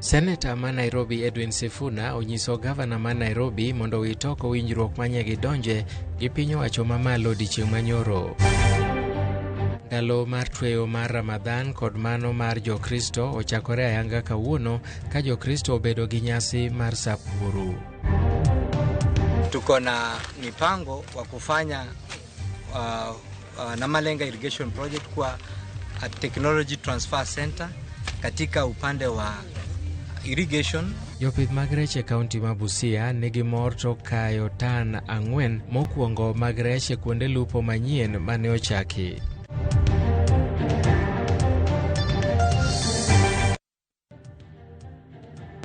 Seneta ma Nairobi Edwin Sifuna onyiso gavana ma Nairobi mondo owit oko winjruok manye gidonje gi piny owacho mamalo odiechieng' manyoro. Ndalo mar tweyo mar Ramadhan kod mano mar Jokristo ochakore ayanga kawuono ka Jokristo obedo gi nyasi mar Sap Buru. Tuko na mipango wa kufanya Namalenga Irrigation Project kuwa a technology transfer center katika upande wa irrigation. Jopith mag rech e kaunti ma Busia nigi mor tok kayo tan 4 mokwongo mag rech e kuonde lupo manyien mane ochaki.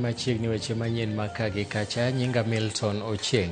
Machiegni weche manyien ma ka gi kacha, nyinga Milton Ochieng.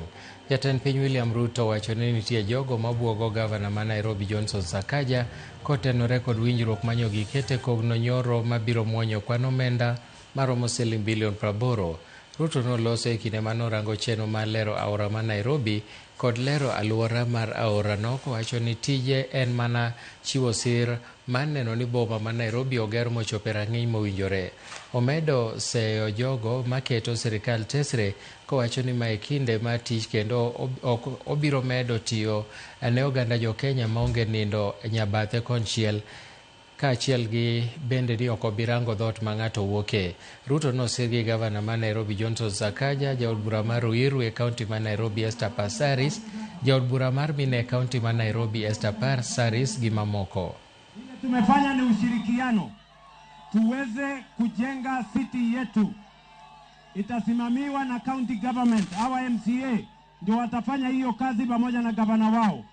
Jatend piny William Ruto wacho ni nitie jogo mabuogo gavana ma Nairobi Johnson Sakaja kotenore kod winjruok manyo gikete kogno nyoro mabiro muonyo kwan omenda maromo siling bilion 80. Ruto noloso e kinde manorango chenro mar lero aora ma Nairobi kod lero aluora mar aorano kowacho ni tije en mana chiwo sir mar neno ni boma ma Nairobi oger mochopo e rang'iny mowinjore. Omedo seyo jogo maketo sirikal tesre kowacho ni mae kinde mar tich kendo ok obiro medo tiyo ne oganda jo Kenya maonge nindo nyabathe konchiel kaachiel gi bende ni ok obi rango dhoot ma ng'ato wuoke. Ruto nosir gi gavana ma Nairobi Johnson Sakaja, jaod bura mar Ruiru e kaunti ma Nairobi Esther Passaris, jaod bura mar Mine e kaunti ma Nairobi Esther Passaris gi mamoko. Tumefanya ni ushirikiano tuweze kujenga city yetu, itasimamiwa na county government. Hawa MCA ndio watafanya hiyo kazi pamoja na gavana wao.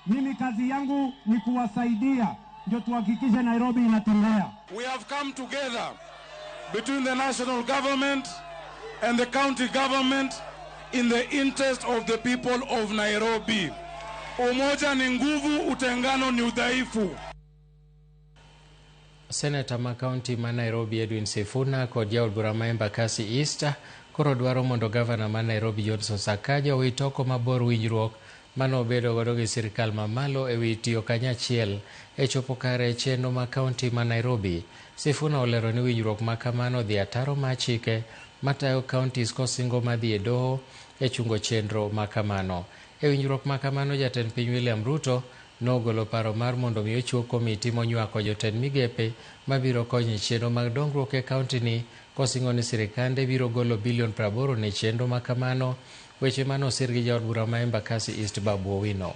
Mimi kazi yangu ni kuwasaidia ndio tuhakikishe Nairobi inatembea. We have come together between the national government and the county government in the interest of the people of Nairobi. Umoja ni nguvu, utengano ni udhaifu. Seneta ma kaunti ma Nairobi Edwin Sifuna kod jaod bura ma Embakasi East koro dwaro mondo gavana ma Nairobi Johnson Sakaja owit oko mabor winjruok mane obedo godo gi sirikal mamalo ewi tiyo kanyachiel e chopo kare chenro ma kaunti ma Nairobi. Sifuna olero ni winjruok ma kamano dhi ataro mar chike matayo counties kosingo madhi e doho e chungo chenro ma kamano. E winjruok ma kamano jatend piny William Ruto nogolo paro mar mondo mi ochiw komiti monywako jotend migepe mabiro konyo e chenro mag dongruok e kaunti ni kosingo ni sirikande biro golo bilion 80 ne chenro ma kamano. Weche mane osir gi jaod bura ma Embakasi East Babu Owino.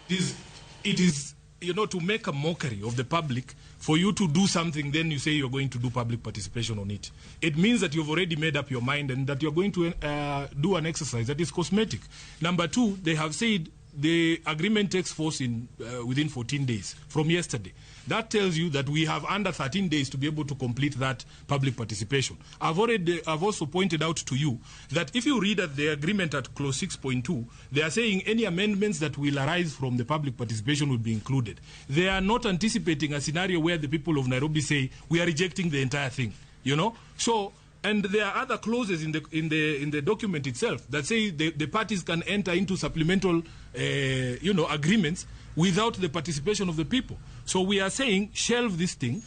It is to make a mockery of the public for you to do something, then you say you're going to do public participation on it. It means that you've already made up your mind and that you're going to do an exercise that is cosmetic. Number two, they have said the agreement takes force in within 14 days from yesterday. That tells you that we have under 13 days to be able to complete that public participation. I've also pointed out to you that if you read at the agreement at clause 6.2, they are saying any amendments that will arise from the public participation will be included. They are not anticipating a scenario where the people of Nairobi say we are rejecting the entire thing. So. And there are other clauses in the document itself that say the parties can enter into supplemental agreements without the participation of the people. So we are saying shelve this thing,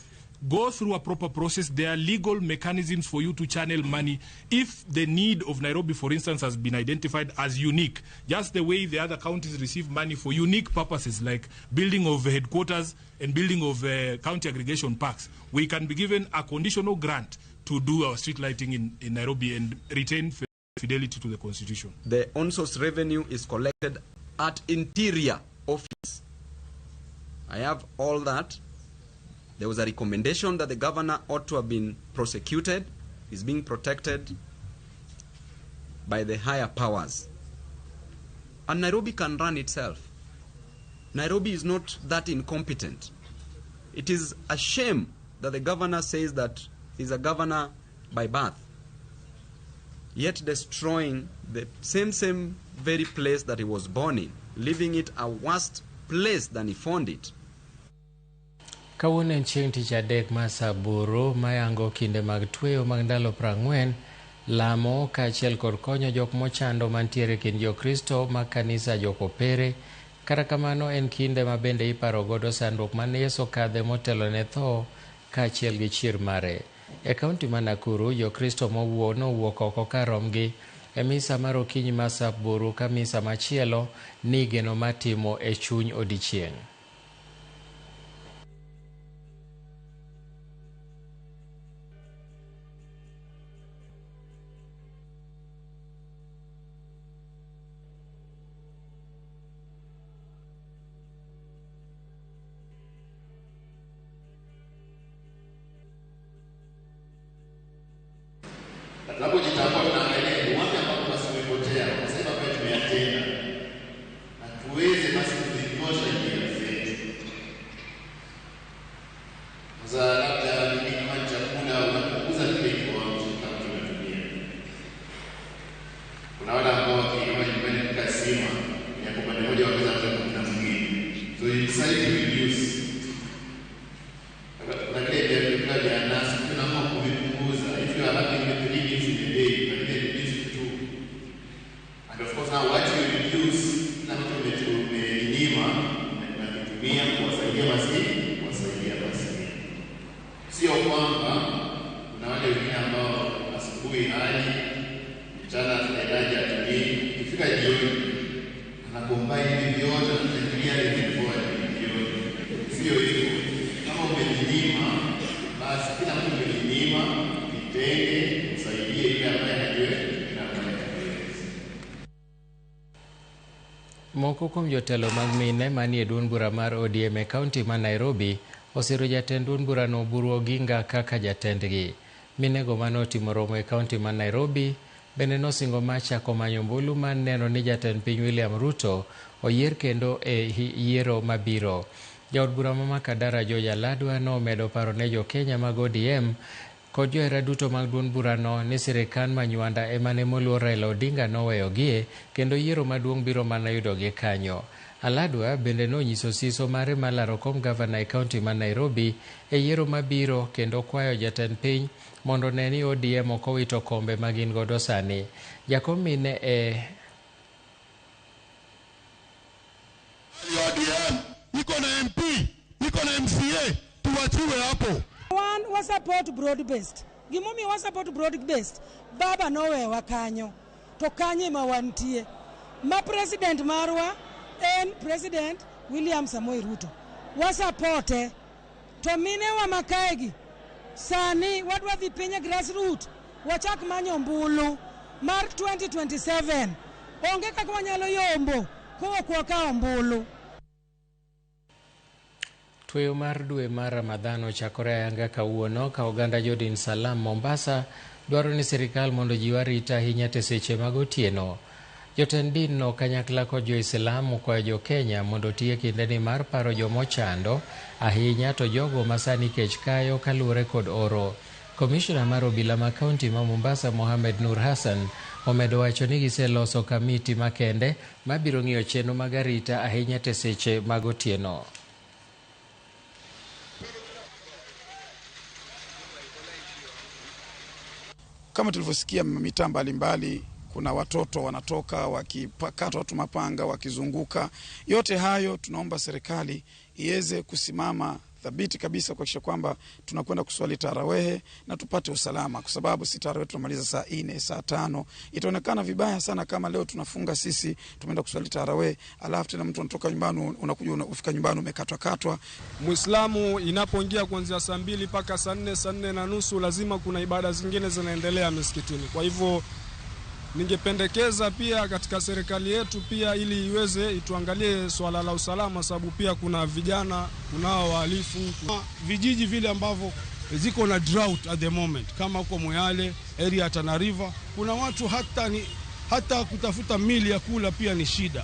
go through a proper process. There are legal mechanisms for you to channel money if the need of Nairobi, for instance, has been identified as unique, just the way the other counties receive money for unique purposes like building of headquarters and building of county aggregation parks. We can be given a conditional grant to do our street lighting in Nairobi and retain fidelity to the constitution. The on-source revenue is collected at Interior Office. I have all that. There was a recommendation that the governor ought to have been prosecuted. He's being protected by the higher powers. And Nairobi can run itself. Nairobi is not that incompetent. It is a shame that the governor says that he's a governor by birth, yet destroying the same very place that he was born in, leaving it a worse place than he found it. Kawuono en chieng' tich adek mar Saburu mayango kinde mag tweyo mag ndalo 40 lamo kaachiel kod konyo jok mochando mantiere kind jokristo mag kanisa jokopere. Kata kamano en kinde ma bende iparo godo sandruok mane Yesu okadhe motelo ne tho kaachiel gi chier mare. E kaunti ma Nakuru, Jokristo nowuok oko kar romgi e misa mar okinyi mar sap buru ka misa machielo ni geno mar timo e chuny odiechieng'. Tunapojitambua tunaangalia ni wapi ambapo basi tumepotea, kwa sababu ambayo tumeyatenda, na tuweze basi kuzinyosha njia zetu. Sasa labda mimi kama chakula unapunguza kile kiwango kama tunatumia. Kuna wale ambao wakiinua nyumbani kupika sima ya upande mmoja waweza kuta mwingine, so you decide to reduce. Kuna vile vyakula vya nasi tunaamua kuvipunguza. If you are having the 3 meals in a day, you can even reduce to 2. And of course now what you reduce, na mtu umenyima unakitumia kuwasaidia maskini, kuwasaidia maskini. Sio kwamba kuna wale wengine ambao asubuhi hali, mchana tunahitaji atumie, ikifika jioni anacombine hivi vyote anafikiria before jioni. Sio hivyo. Kama umejinyima, basi kila mtu umejinyima, kitenge, usaidie yule ambaye anajiweza. Moko kuom jotelo mag mine manie duond bura mar ODM e kaunti ma Nairobi osiro jatend duond burano Oburu Oginga kaka jatendgi. Minego mane otimo romo e kaunti ma Nairobi bende nosingo mar chako manyo ombulu mar neno ni jatend piny William Ruto oyier kendo e yiero mabiro. Jaod bura ma Makadara George Aladwa nomedo paro ne jo-Kenya mag ODM kod johera duto mag duond burano ni sirikal ma Nywanda ema ne moluor Raila Odinga noweyogie kendo yiero maduong' biro mana yudogi kanyo. Aladwa bende nonyiso siso mare mar laro kom gavana e kaunti ma Nairobi e yiero mabiro kendo kwayo jatend piny mondo one ni ODM ok owito kombe ma gin godo sani. Jakom mine e ODM iko na MP, iko na MCA, tuachiwe hapo. One, wa support broad based. Gimomiyo wa support broad based, baba nowewa kanyo. To kanye ma wantie. Ma president marwa en President William Samoei Ruto. Wa supporte. To mine wa makaegi sani wadwa dhi piny e grassroot wachak manyo ombulu mar 2027. Onge kaka wanyalo yombo kowuok wakawo ombulu. Tweyo mar dwe mar Ramadhan ochakore ayanga kawuono ka oganda jodin Salam Mombasa dwaro ni sirikal mondo ojiw arita ahinya te seche mag otieno. Jotend din no kanyakla kod jo-Islam okwayo jo-Kenya mondo oti e kindeni mar paro jomochando ahinya to jogo ma sani kech kayo kaluwore kod oro. Komishona mar obila ma kaunti ma Mombasa Mohamed Nur Hassan omedo wacho ni giseloso kamiti makende mabiro ng'iyo chenro mag arita ahinya te seche mag otieno. Kama tulivyosikia mitaa mbalimbali kuna watoto wanatoka wakikata watu mapanga wakizunguka. Yote hayo tunaomba serikali iweze kusimama thabiti kabisa kuhakikisha kwamba tunakwenda kuswali tarawehe na tupate usalama, kwa sababu si tarawehe tunamaliza saa 4, saa 5. Itaonekana vibaya sana kama leo tunafunga sisi tumeenda kuswali tarawehe alafu tena mtu anatoka nyumbani unakuja unafika nyumbani umekatwa katwa. Muislamu inapoingia kuanzia saa 2 mpaka saa 4, saa 4:30 lazima kuna ibada zingine zinaendelea misikitini. Kwa hivyo ningependekeza pia katika serikali yetu pia ili iweze ituangalie swala la usalama, sababu pia kuna vijana, kunao wahalifu. Vijiji vile ambavyo ziko na drought at the moment kama huko Moyale, area Tana River, kuna watu hata kutafuta mili ya kula pia ni shida.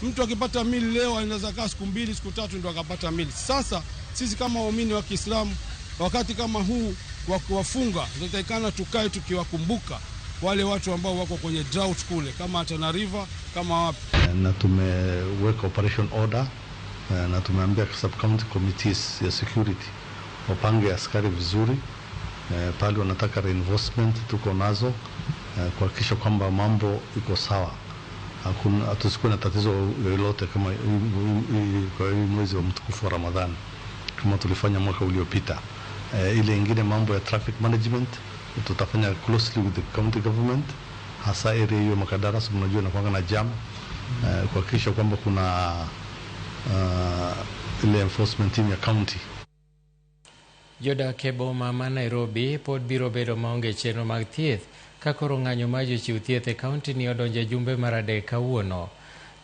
Mtu akipata mili leo anaweza kaa siku 2, siku 3 ndio akapata mili. Sasa sisi kama waumini wa Kiislamu wakati kama huu wa kuwafunga tunatakikana tukae tukiwakumbuka wale watu ambao wako kwenye drought kule kama Tana River kama wapi. Na tumeweka operation order na tumeambia sub county committees ya security wapange askari vizuri, pale wanataka reinforcement tuko nazo, kuhakikisha kwamba mambo iko sawa. Hakuna, hatusikuwe na tatizo lolote kama kwa mwezi wa mtukufu wa Ramadhani kama tulifanya mwaka uliopita. Ile ingine mambo ya traffic management tutafanya closely with the county government, hasa area hiyo Makadara, mnajua inakuwa na jam, kuhakikisha kwamba kuna ile enforcement team ya county. Jodak e boma ma Nairobi pod biro bedo maonge chenro mag thieth ka koro ng'anyo mar jochiw thieth e kaunti ni odonjo e jumbe mar adek kawuono.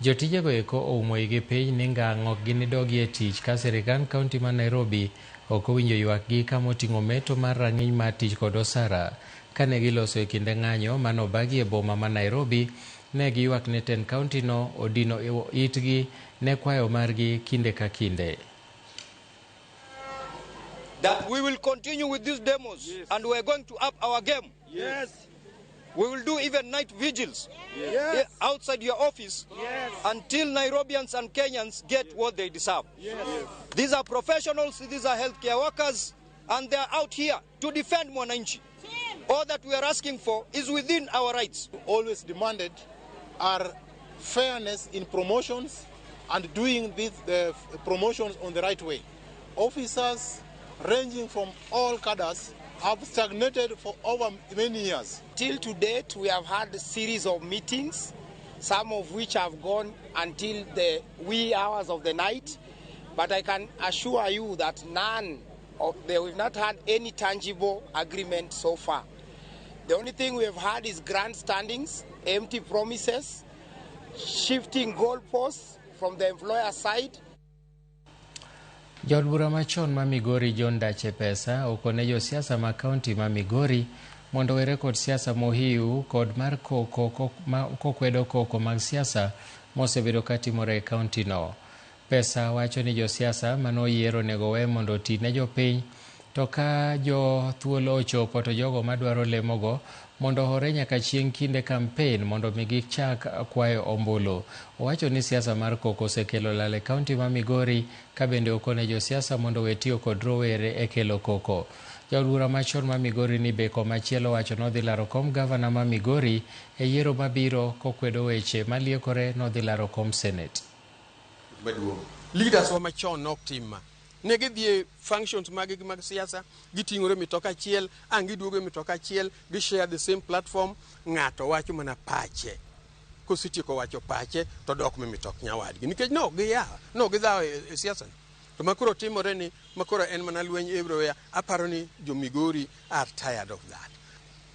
Jotijego eko oumo igi piny ni ngang' ok ginidogi e tich ka sirikand kaunti ma Nairobi ok owinjo ywakgi kama oting'o meto mar rang'iny mar tich kod osara. Kane giloso e kinde ng'anyo manobagi e boma ma Nairobi, ne giywak ne tend kaunti no odino itgi ne kwayo margi kinde ka kinde. That we will continue with these demos, yes, and we are going to up our game. Yes. We will do even night vigils, yes, outside your office, yes, until Nairobians and Kenyans get, yes, what they deserve. Yes. Yes. These are professionals, these are healthcare workers, and they are out here to defend Mwananchi. All that we are asking for is within our rights. Always demanded are fairness in promotions and doing these promotions on the right way. Officers ranging from all cadres have stagnated for over many years. Till to date, we have had a series of meetings, some of which have gone until the wee hours of the night. But I can assure you that none of them, we've not had any tangible agreement so far. The only thing we have had is grandstandings, empty promises, shifting goalposts from the employer side. Jaod bura machon ma Migori John Dache Pesa okone josiasa ma kaunti ma Migori mondo owere kod siasa mohiu kod mar koko kokwedo koko mag siasa mosebedo katimore e kaunti no. Pesa wacho ni josiasa manoyier onego we mondo oti ne jopiny, to ka jo thuolo ochopo to jogo madwaro lemogo mondo ohore nyaka chieng' kinde kampen mondo mi gichak kwayo ombulu. Owacho ni siasa mar koko osekelo lal e kaunti ma Migori ka bende okone josiasa mondo owe tiyo kod rowere e kelo koko. Jaod bura machon ma Migori ni be komachielo wacho nodhi laro kom gavana ma Migori e yiero mabiro kokwedo weche maliekore nodhi laro kom Senate. Leaders wa machon nok tim ma. Ne gidhi e functions mag mag siasa, giting'ore mitoka achiel, ang' giduogo e mitoka achiel, gi share the same platform, ng'ato wacho mana pache. Kosetieko wacho pache, to dok mi mitok nyawadgi. Nikech no giya, no gidhawo e siasa. To makoro timore ni, makoro en mana lweny everywhere, aparo ni jo Migori are tired of that.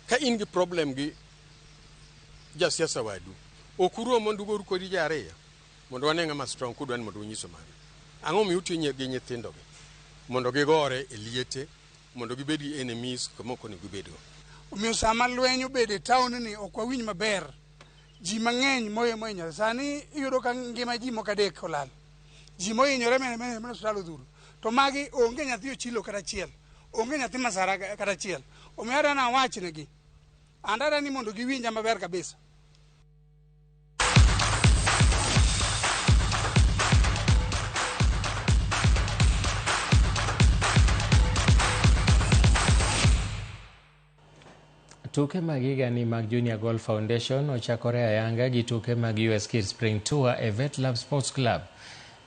Ka in gi problem gi jasiasa wadu, ok urom mondo ugoru kodi ji ariyo, mondo wane ng'ama strong kudwa ni mondo unyiso mano. Ang'o miyo utiyo gi nyithindogi mondo gigore e liete, mondo gibed gi enemies kama ok onego gibedgo. Omiyo sama lweny obedo e taon ni ok wawinj maber. Ji mang'eny mohinyore. Sani iyudo ka ngima ji moko adek olal. Ji mohinyore mene osiptal odhuro. To magi onge nyathi Ochilo kata achiel. Onge nyathi Masara kata achiel. Omiyo adwa nawachnegi. And adwa ni mondo giwinja maber kabisa. Tuke mag higani mag Junior Golf Foundation ochakore ayanga gi tuke mag US Kids Spring Tour e Vet Lab Sports Club.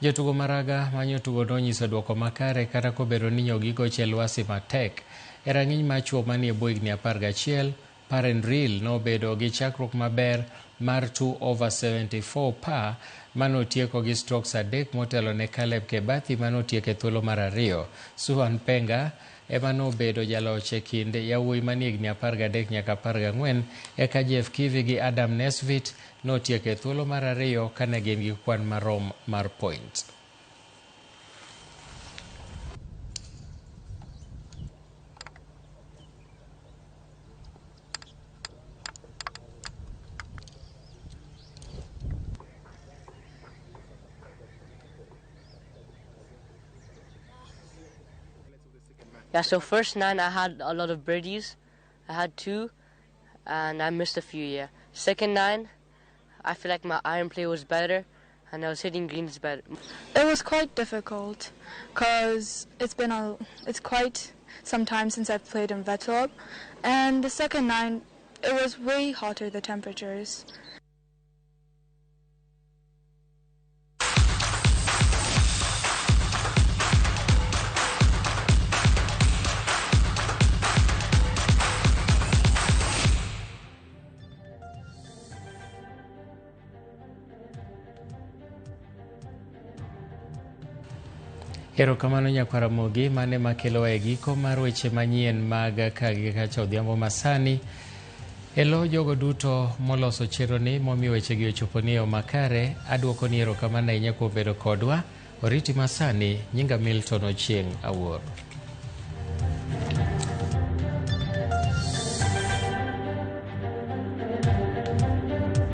Jotugo maraga manyo tugo nonyiso duoko makare kata kobedo ni nyo gigoche e lwasi matek. E rang'iny mar chuo manie bwo higni 11, Paren Real nobedo gi chakruok maber mar 2 over 74 par manotieko gi strokes 3 motelo ne Caleb Kebathi manotieko e thuolo mar 2. Suhan Penga ema nobedo jaloch e kind yawuoyi manie higni 13 nyaka 14, eka Jeff Kivi gi Adam Nesvit notieko e thuolo mar 2 kane gin gi kwan marom mar point. Yeah, so first 9 I had a lot of birdies. I had 2 and I missed a few, yeah. Second 9, I feel like my iron play was better and I was hitting greens better. It was quite difficult because it's quite some time since I've played in Vetlab, and the second 9 it was way hotter, the temperatures. Erokamano nyakwar Ramogi, mane makelowa e giko mar weche manyien mag ka gi kacha odhiambo masani. E lo jogo duto moloso chenroni momiyo wechegi ochoponi e yo makare, aduokoni erokamano ahinya kuom bedo kodwa. Oriti masani, nyinga Milton Ochieng' Awuor.